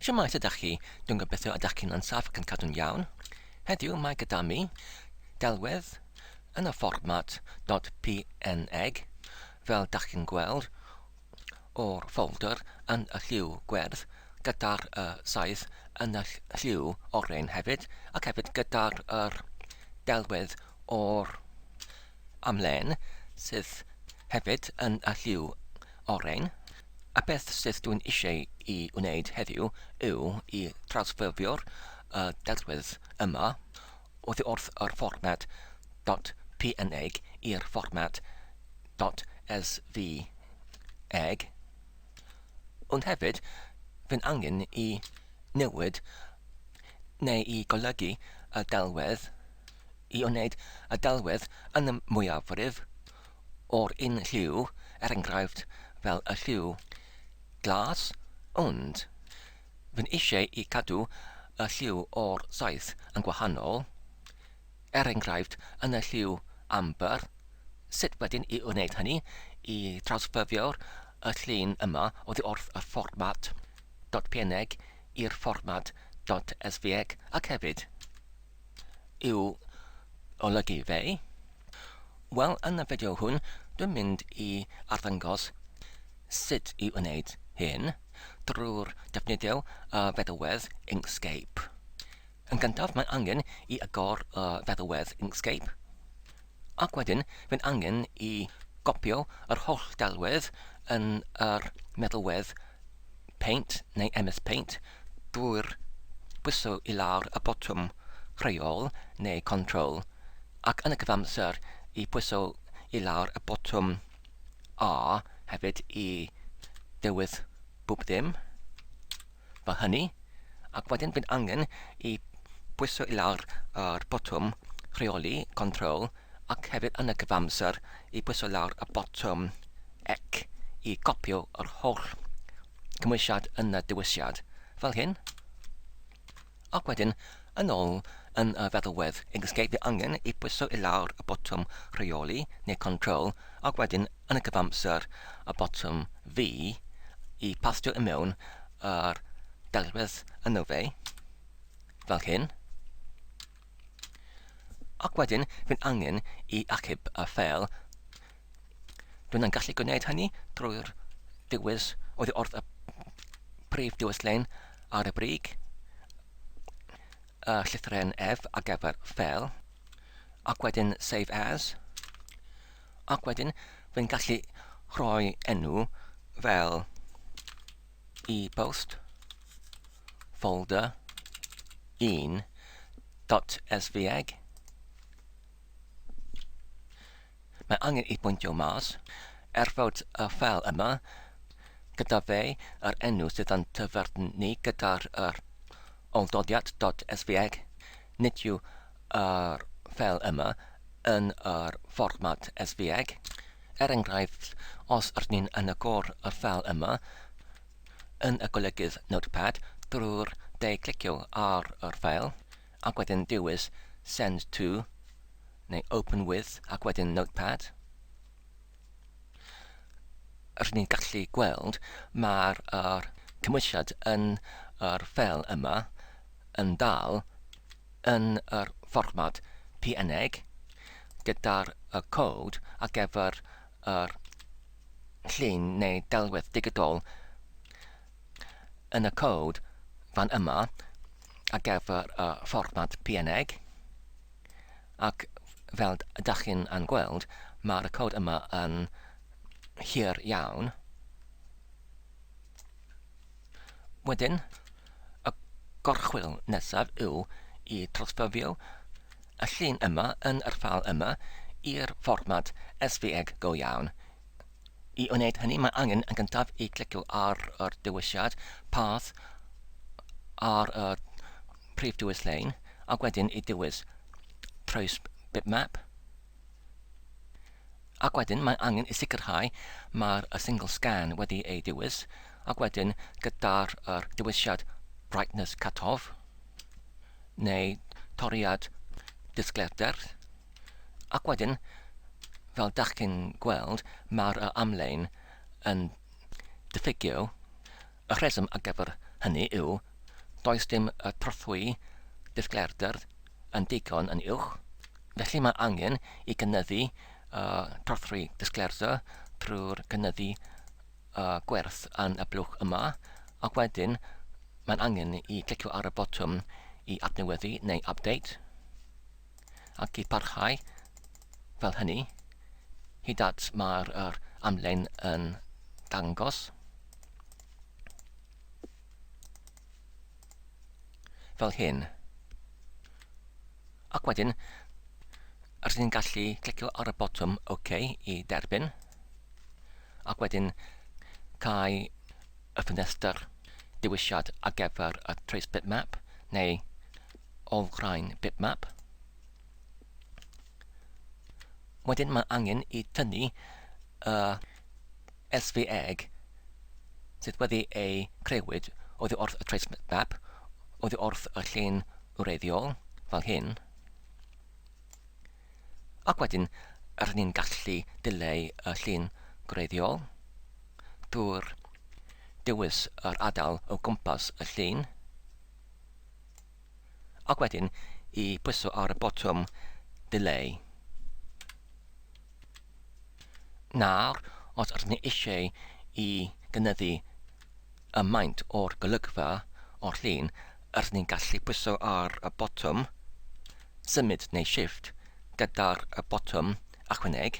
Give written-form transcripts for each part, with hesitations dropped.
Shwmae, sut ydach chi? Dwi'n gobeithio ydach chi'n ansaff ac yn cadw'n iawn. Heddiw mae gyda mi delwedd yn y fformat .png fel dach chi'n gweld o'r ffolder yn y lliw gwerdd gyda'r y saeth yn y lliw oren hefyd ac hefyd gyda'r yr delwedd o'r amlen sydd hefyd yn y lliw oren. A beth sydd dwi'n eisiau i wneud heddiw yw i trawsffurfio'r y delwedd yma oddi wrth yr fformat .png i'r fformat .svg. Ond hefyd, fy'n angen i newid neu i golygu y delwedd i wneud y delwedd yn y mwyafrif o'r un lliw, er enghraifft fel y lliw glas, ond fy'n eisiau i cadw y lliw o'r saeth yn gwahanol, er enghraifft yn y lliw amber, sut wedyn i wneud hynny, i trawsffurfio'r y llun yma oddi wrth y fformat .png i'r fformat .svg ac hefyd i'w olygu fe? Wel, yn y fideo hwn, dwi'n mynd i arddangos sut i wneud hyn drwy'r defnyddio y feddalwedd Inkscape. Yn gyntaf, mae angen i agor y feddalwedd Inkscape, ac wedyn fydd angen i gopio yr holl delwedd yn yr meddalwedd Paint neu MS Paint drwy'r bwyso i lawr y botwm rheol neu Control ac yn y cyfamser i bwyso i lawr y botwm A hefyd i dewis bob dim fel hynny, ac wedyn fydd angen i bwyso i lawr yr botwm rheoli, Control, ac hefyd yn y cyfamser i bwyso lawr y botwm ec i gopio yr holl cymwysiad yn y dewisiad, fel hyn. Ac wedyn, yn ôl yn y feddalwedd Inkscape fydd angen i bwyso i lawr y botwm rheoli neu Control ac wedyn yn y cyfamser y botwm V i pastio i mewn yr delwedd yno fe, fel hyn. Ac wedyn fydd angen i achub y ffeil. Dwi'n yn gallu gwneud hynny drwy'r dewis oddi wrth y prif dewislen ar y brig, y llythrennau F ar gyfer ffeil, ac wedyn Save As, ac wedyn fi'n gallu rhoi enw fel e-post folder 1.svg. Mae angen i bwyntio mas, er fod y ffeil yma gyda fe yr enw sydd yn tyfernnu gyda'r yr oldodiad .svg, nid yw yr ffeil yma yn yr fformat svg. Er enghraifft, os ydyn ni'n yn agor y ffeil yma yn y golygydd Notepad drwy'r de clicio ar yr ffeil ac wedyn dewis Send to neu Open with ac wedyn Notepad, rydyn ni'n gallu gweld mae'r yr cymwysiad yn yr ffeil yma yn dal yn yr fformat PNG gyda'r y cod ar gyfer yr llun neu delwedd digidol yn y cod fan yma ar gyfer y fformat PNG ac fel ydych chi'n yn gweld mae'r cod yma yn hir iawn. Wedyn, y gorchwyl nesaf yw i trosffurfio y llun yma yn yr ffeil yma i'r fformat SVG go iawn. I wneud hynny, mae angen yn gyntaf i clicio ar yr dewisiad Path ar y prif dewis lein, ac wedyn i dewis Trace Bitmap. Ac wedyn mae angen i sicrhau mae'r y single scan wedi ei dewis, ac wedyn gyda'r yr dewisiad Brightness Cutoff neu toriad disgleirdder. Ac wedyn, fel dach chi'n gweld, mae'r amlen yn diffygio. Y rheswm ar gyfer hynny yw Does dim y trothwy disgleirdr yn digon yn uwch, felly mae angen i gynyddu y trothwy disgleirdr trwy'r cynyddu y gwerth yn y blwch yma, ac wedyn mae'n angen i clicio ar y botwm i adnewyddu neu update, ac i parhau fel hynny hyd at mae'r yr amlen yn dangos fel hyn. Ac wedyn, rydyn ni'n gallu clicio ar y botwm OK i derbyn, ac wedyn cau y ffenestr dewisiad ar gyfer y trace bitmap neu olrhain bitmap. Wedyn mae angen i tynnu y SVG sydd wedi ei creuwyd oddi wrth y trace bitmap oddi wrth y llun wreiddiol fel hyn. Ac wedyn rydyn ni'n gallu dileu y llun gwreiddiol drwy'r dewis yr ardal o gwmpas y llun. Ac wedyn i pwyso ar y botwm Delay. Nawr, os ydyn ni eisiau i gynyddu y maint o'r golygfa o'r llun, ydyn ni'n gallu pwyso ar y botwm Symud neu Shift gyda'r botwm Ychwaneg,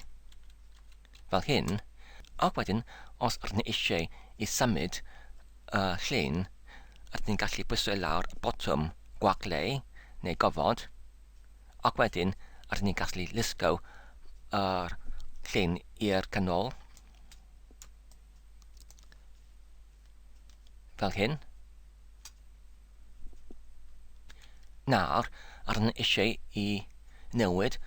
fel hyn, ac wedyn os ydyn ni eisiau i symud y llun, ydyn ni'n gallu pwyso i lawr y botwm gwagle neu gofod, ac wedyn ydyn ni'n gallu lusgo yr llun i'r canol, fel hyn. Nawr, rydyn ni eisiau i newid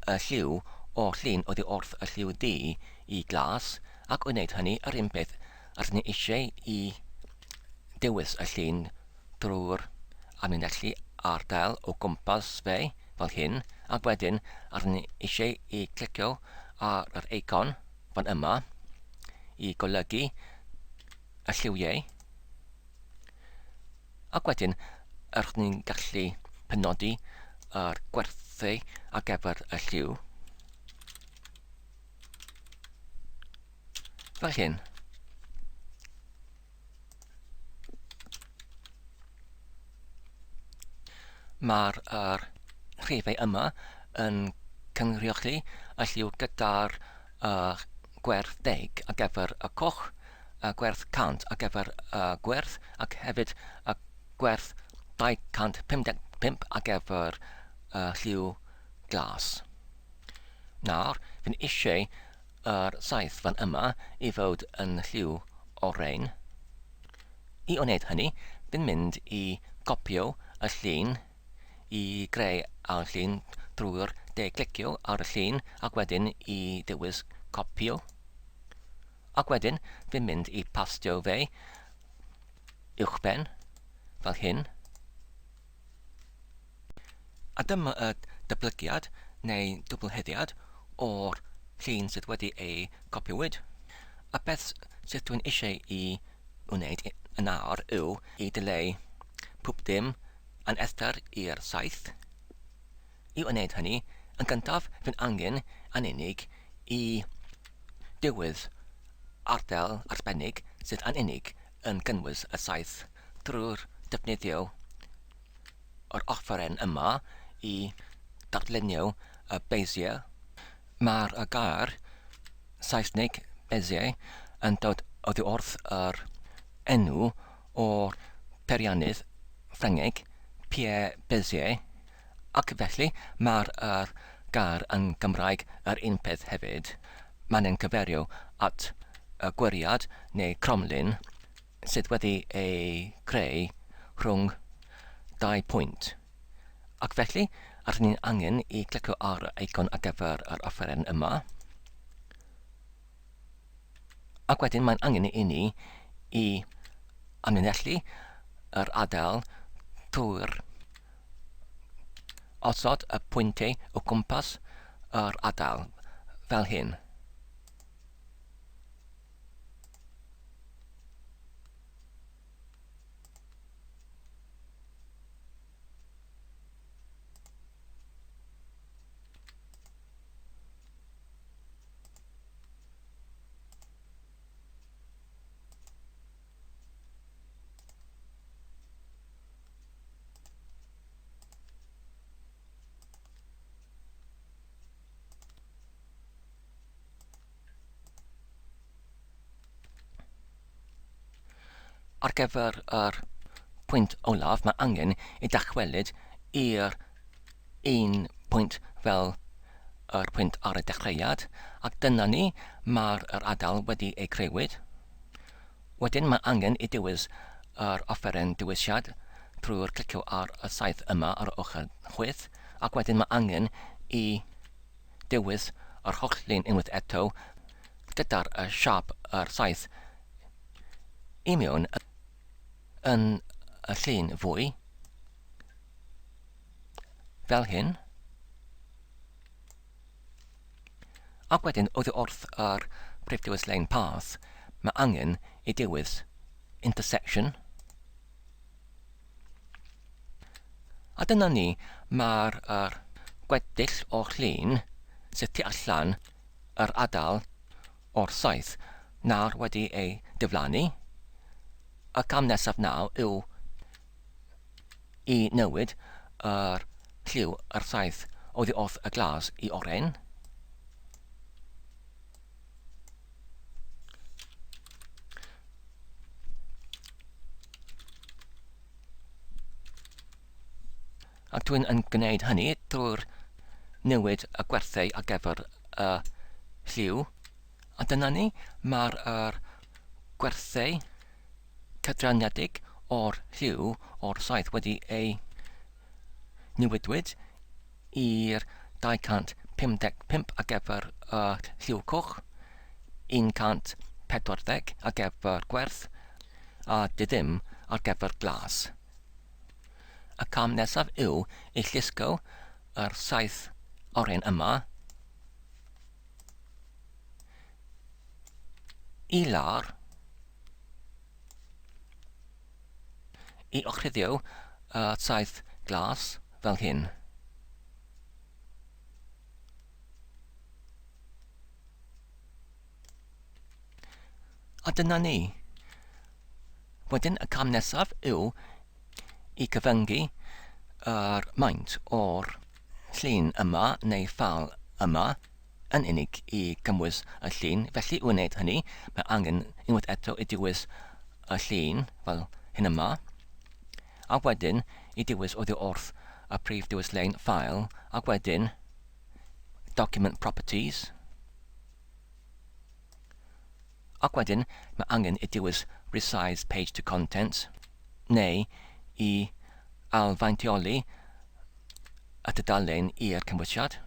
y lliw o'r llun oddi wrth y lliw du i glas, ac o wneud hynny, yr un peth, rydyn ni eisiau i dewis y llun drwy'r amlinellu ardal o gwmpas fe, fel hyn, ac wedyn rydyn ni eisiau i clicio ar yr eicon fan yma i golygu y lliwiau. Ac wedyn, yr ni'n gallu penodi yr gwerthau ar gyfer y lliw. Fel hyn. Mae'r er rhifau yma yn cynrychioli y lliw gyda'r uh, gwerth deg ar gyfer y coch, y gwerth 100 ar gyfer y gwyrdd ac hefyd y gwerth 255 ar gyfer y lliw glas. Nawr, fi'n eisiau yr saeth fan yma i fod yn lliw oren. I wneud hynny, fi'n mynd i gopio y llun i greu ail llun drwy'r de clicio ar y llun ac wedyn i dewis copio. Ac wedyn fi'n mynd i pastio fe uwchben fel hyn. A dyma y dyblygiad neu dwbl-heddiad o'r llun sydd wedi ei copiwyd. A beth sydd dwi'n eisiau i wneud yn awr yw i dileu pob dim yn ethr i'r saeth. I wneud hynny, yn gyntaf fy'n angen yn unig i dywys ardal arbennig sydd yn unig yn cynnwys y saeth drwy'r defnyddio yr offeren yma i darlunio y Bezier. Mae'r gair Saesneg Bezier yn dod oddi wrth yr enw o'r peiriannydd Ffrangeg Pierre Bezier, ac felly mae'r yr gair yn Gymraeg yr un peth hefyd. Mae'n yn cyferio at y gwyriad neu cromlin sydd wedi ei creu rhwng dau pwynt. Ac felly, rydyn ni'n angen i clicio ar y eicon ar gyfer yr offeren yma. Ac wedyn mae'n angen i ni i amlinellu yr adael trwy'r osod y pwyntiau o gwmpas yr adael, fel hyn. Ar gyfer yr pwynt olaf, mae angen i dychwelyd i'r un pwynt fel yr pwynt ar y dechreuad, ac dyna ni, mae'r yr adael wedi ei creuwyd. Wedyn mae angen i dewis yr offeren dewisiad trwy'r clicio ar y saeth yma ar y ochr chwith, ac wedyn mae angen i dewis yr holl lun unwaith eto gyda'r y siâp yr saeth i mewn yn y llun fwy, fel hyn. Ac wedyn oddi wrth yr prif dewis lein path, mae angen i dewis intersection. A dyna ni, mae'r er gweddill o'r llun sydd tu allan yr adael o'r saeth nawr wedi ei diflannu. Y cam nesaf nawr yw i newid yr lliw yr saeth oddi wrth y glas i oren. Ac dwi'n yn gwneud hynny drwy'r newid y gwerthau ar gyfer y lliw. A dyna ni, mae'r er gwerthau cydraniedig o'r lliw o'r saeth wedi ei newidwyd i'r 255 ar gyfer y lliw coch, 140 ar gyfer gwerth a diddim ar gyfer glas. Y cam nesaf yw i llusgo yr saeth oren yma i lawr i ochryddio y saeth glas fel hyn. A dyna ni. Wedyn y cam nesaf yw i cyfyngu yr maint o'r llun yma neu ffal yma yn unig i gymwys y llun. Felly, i wneud hynny, mae angen unwaith eto i dewis y llun fel hyn yma, a wedyn i dewis oddi wrth y prif dewis lein File, ac wedyn Document Properties, ac wedyn mae angen i dewis Resize Page to Contents, neu i ailfaintioli y tudalen i'r cymhwysiad.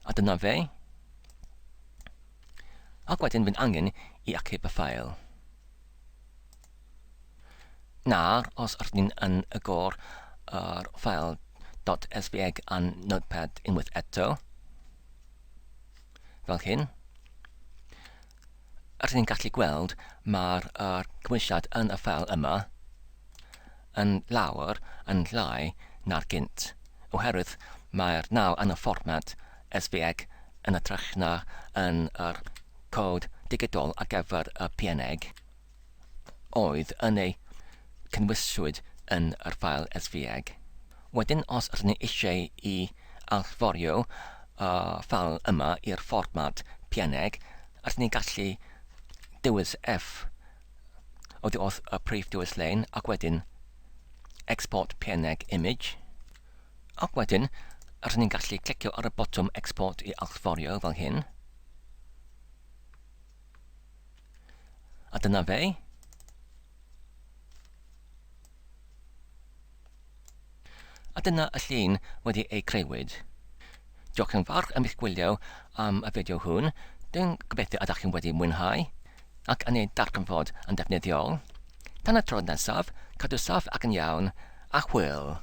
A dyna fe. Ac wedyn fy'n angen i achub y ffael. Nawr, os ydyn ni'n yn y gor yr ffael .svg a'n notepad unwaith eto, fel hyn, rydyn ni'n gallu gweld mae'r er cymwysiad yn y ffael yma yn lawer yn llai na'r gynt, oherwydd mae'r naw yn y fformat SVG yn ytrach na yn yr cod digidol ar gyfer y PNG oedd yn ei cynwyswyd yn yr ffael SVG. Wedyn os ydyn ni eisiau i allforio y ffael yma i'r fformat PNG, ydyn ni'n gallu dewis F oddi wrth y prif dewis lein ac wedyn Export PNG Image. Ac wedyn, rydyn ni'n gallu clicio ar y botwm Export i allforio fel hyn. A dyna fe. A dyna y llun wedi ei creuwyd. Diolch yn fawr am eich gwylio am y fideo hwn. Dwi'n gobeithio ydych chi'n wedi mwynhau ac yn ei darganfod yn defnyddiol. Tan y tro nesaf, cadw saff ac yn iawn, a hwyl!